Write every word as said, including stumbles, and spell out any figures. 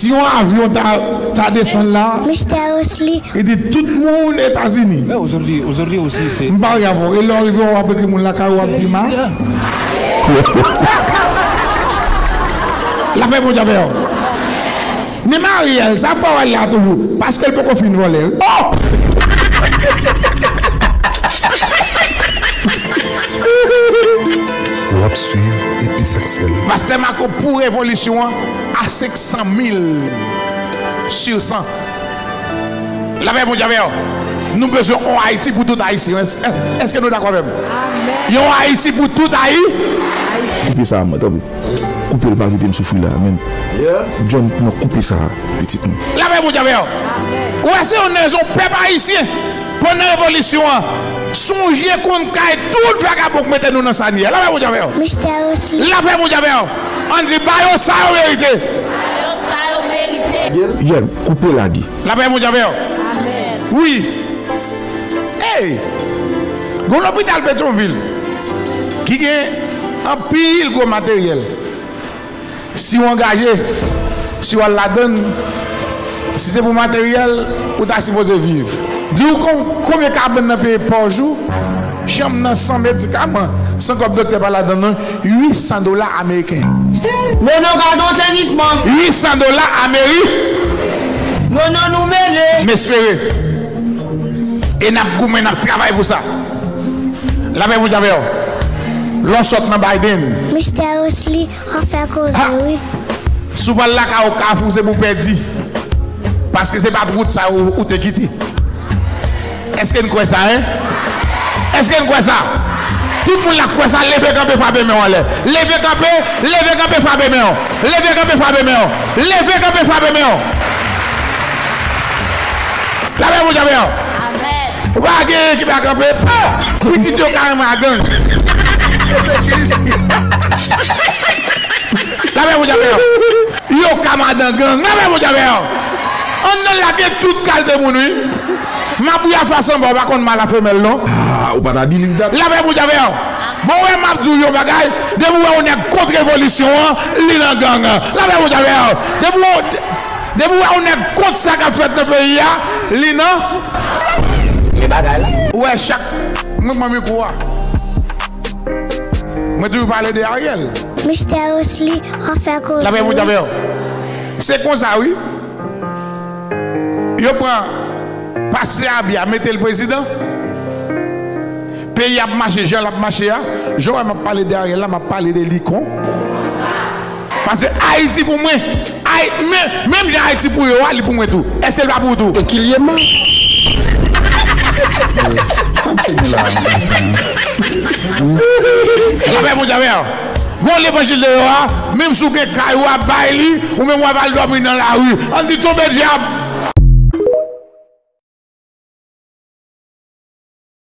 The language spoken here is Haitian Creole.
Si yon avyon ta, ta desann la, Mister Wesley, li di tout moun Etazini. Aujourd'hui, aujourd'hui aussi, c'est... M pa regade, e lè w rive, w ap ekri moun lakay ou, w ap di ma. Lapè Bondye avè w. Men Mariel, sa fè w al la toujou, paske l poko fin vòlè. Oh! W ap swiv epi sa k sèl. Pastè Marco pou revolisyon an a senk san mil sur san. Lapè Bondye avè w. Nou bezwen yon Ayiti pou tout Ayisyen. Èske, èske nou dakò avè m? Yon Ayiti pou tout Ayi. Koupe sa, mwen, tanpri. Koupe l, pa kite m soufri la, men. John, nan koupe sa, pitit mwen. Lapè Bondye avè w. Ou wè, se yon rezon pèp ayisyen. Pandan revolisyon an, sonje konn kay tout vagabon k mete nou nan sa n ye a. Lapè Bondye avè w. Mister Wesley. Lapè Bondye avè w. Ann di ba yo sa yo merite. Ba yo sa yo merite. Yèm, koupe lage. Lapè Bondye avè w. Wi. Ey! Gon lopital Petyonvil ki gen anpil gwo materyèl. Si w angaje, si w al ladann, si se pou materyèl, ou ta sipoze viv. Di w kon, konbyen kabann nan peye pa jou, chanm nan san medikaman, san kòb doktè pa ladann nan, uit san dola ameriken. Nono, gade yon sezisman. Uit san dola Ameri. Nono, nou mele. M espere. E n ap goumen, n ap travay pou sa. Lapè Bondye avè w. Lè w sot nan Biden. Mister Wesley, w ap fè koze, wi. Si w pral lakay ou Kafou, se pou w pèdi. Paske se pa t wout sa ou, ou te kite. Èske n kwè sa, en? Èske n kwè sa? Tout moun la k kwè sa, leve kanpe, frape men w anlè. Leve kanpe, leve kanpe, frape men w. Leve kanpe, frape men w. Leve kanpe, frape men w. Lapè Bondye avè w. Amèn. Ou pa gen ekip a kanpe. Pitit yo kareman a gang. Lapè Bondye avè w. Yo ka madan gang. Lapè Bondye avè w. Anndan la gen tout kalte moun, wi. Mabouya fas anba, ou pa konn mal a femèl, non. Ah, ou pa ta di li dat. Lapè Bondye avè w. Bon, wè, m ap di w yon bagay. Depi w wè yon nèg kont revolisyon an, li nan gang. Lapè Bondye avè w. Depi w, depi w wè yon nèg kont sa k ap fèt nan peyi a, li nan. Li bagay la. Ou wè, chak mwen pran mikwo a, mwen toujou pale de Ariel. Mister Wesley, w ap fè koze. Lapè Bondye avè w. Se konsa, wi. Yo pran pastè Abya, mete l prezidan. Peyi ap mache jan l ap mache a. Jan w wè m ap pale de Ariel la, m ap pale de li kon. Paske Ayiti pou mwen, Ay, men, menm jan Ayiti pou yo a, li pou mwen tou. Èske l pa pou ou tou? E ki l ye man? Sa m te di la. Lapè Bondye avè w. Bon, levanjil de yo a, menm si w gen kay ou a bay li, ou menm w ap al dòmi nan lari. Ann di tonbe dyab.